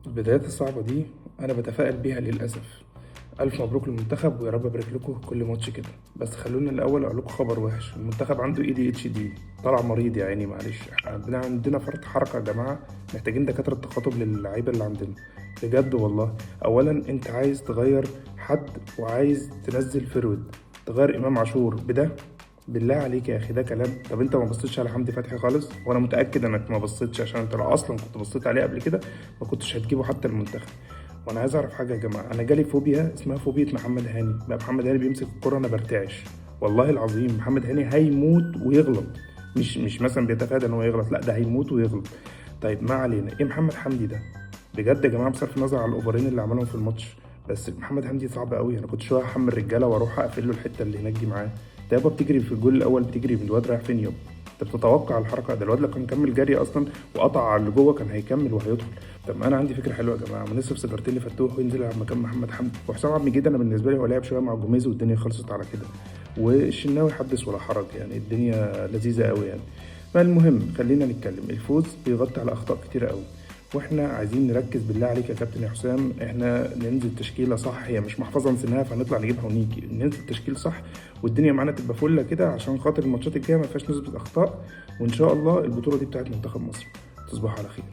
البدايات الصعبة دي انا بتفائل بيها للاسف. الف مبروك للمنتخب، ويا رب ابارك لكم كل ماتش كده. بس خلونا الاول اقول لكم خبر وحش، المنتخب عنده ADHD، طلع مريض يا عيني، معلش. احنا عندنا فرط حركة يا جماعة، محتاجين دكاترة تخاطب للعيبة اللي عندنا بجد والله. اولا انت عايز تغير حد وعايز تنزل forward، تغير امام عاشور بده؟ بالله عليك يا اخي ده كلام؟ طب انت ما بصيتش على حمدي فتحي خالص؟ وانا متاكد انك ما بصيتش، عشان انت لو اصلا كنت بصيت عليه قبل كده ما كنتش هتجيبه حتى المنتخب. وانا عايز اعرف حاجة يا جماعة، انا جالي فوبيا اسمها فوبيا محمد هاني. بقى محمد هاني بيمسك الكره انا برتعش والله العظيم. محمد هاني هيموت ويغلط، مش مثلا بيتفادى ان هو يغلط، لا ده هيموت ويغلط. طيب ما علينا، ايه محمد حمدي ده بجد يا جماعة؟ بصرف النظر على الاوفرين اللي عملهم في الماتش، بس محمد حمدي صعب قوي. انا كنت شوية احمل رجاله واروح اقفل له الحتة اللي هناك دي معاه. ده يابا بتجري في الجول الاول، بتجري من الواد رايح فين يابا؟ انت بتتوقع الحركة ده؟ الواد لو كان كمل جري اصلا وقطع على اللي جوه كان هيكمل وهيدخل. طب انا عندي فكرة حلوة يا جماعة، ما نصرف سيجارتين لفتوح وينزل يلعب مكان محمد حمدي. وحسام عبد المجيد انا بالنسبة لي هو لعب شوية مع جوميز والدنيا خلصت على كده. والشناوي حدث ولا حرج، يعني الدنيا لذيذة قوي يعني. فالمهم خلينا نتكلم، الفوز بيغطي على اخطاء كتيرة قوي، واحنا عايزين نركز. بالله عليك يا كابتن يا حسام، احنا ننزل تشكيله صح، هي مش محفظة نسيناها فهنطلع نجيبها ونيجي ننزل تشكيل صح والدنيا معانا تبقى فله كده، عشان خاطر الماتشات الجاية ما فيهاش نسبه اخطاء، وان شاء الله البطولة دي بتاعت منتخب مصر. تصبحوا على خير.